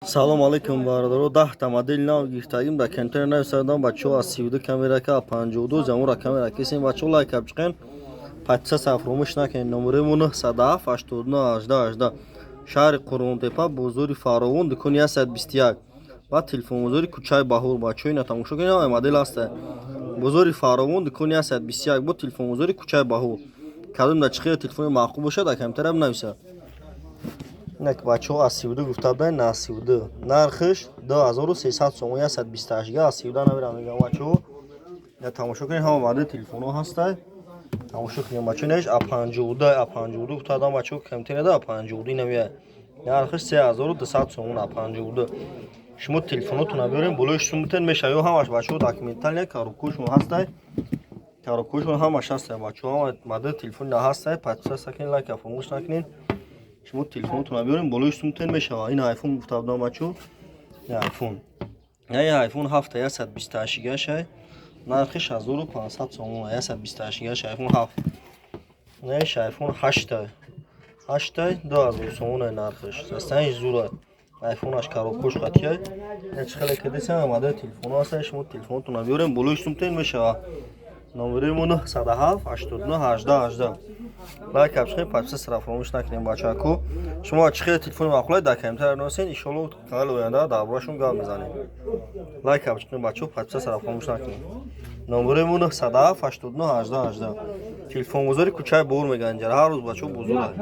Салом алейкум, бародаро. 10-та модели нав гирифтагим, дар контейнер нависадам, бачаҳо. Аз 32 камерака, 52 замора камера кисем. Бачаҳо, лайк абчиқен, подписаться фаромӯш накунед. Номерему 907 89 18 18, шаҳри Қурғонтепа, бозори Фаровон, дукони 121 ва телефонбозори кӯчаи Баҳур. Бачаҳо, ина тамошо кунед, ҳамаи модел ҳаста. Бозори Фаровон, дукони 121, бо телефонбозори кӯчаи Баҳур. Кадом дар чӣ хеле телефони маъқул бошад, дар комментария бинависад. Инак, бачаҳо, аз 32 гуфта буданд, на 32, нархиш 2300 сомон, 128 га, аз 32 намерам, мегам, бачаҳо. Я тамошо кунед, ҳама модели телефонҳо ҳастай, тамошо кунед, бачаҳо. Инаш а 52, а 52 гуфта будам, бачаҳо, комментарияда. А 52 намеяд, нархиш 3200 сомон, а 52. Шумо телефонотона биёрем, болои сумтен мешава ё ҳамаш, бачаҳо, документальный, коробкошон ҳастай, коробкошон ҳамаш ҳастай, бачаҳо, ҳама модели телефони ҳастай. Подписаться кунед, лайка фаромӯш накунед. Шумо телефонотона биёрем, болои сумтен мешава. Ин айфон гуфта будам, бачаҳо, айфон, яи айфон 7, 128 гашай, нархиш 1500 сомон, 128 гаш, айфон 7. Наиш айфон 8, 8, 2000 сомон нархиш. Состояние зура айфонаш, коробкош қатия. Чи хеле кадеса модели телефоно ҳаста. Шумо телефонотона биёрем, болои сумтен мешава. Номеримо 907 89 18 18. Лайк абшхе, подписаться фаромӯш накунем, бачако. Шумо чӣ хеле телефони маъқулай, дар комментария нависен, иншоалло, канали оянда дар бораашон гап мезанем. Лайк абшхе, бачаҳо, подписаться фаромӯш накунем. Номеримо 907 89 18 18, телефонбозори кӯчаи Бор меганҷара, ҳар рӯз, бачаҳо, бозора.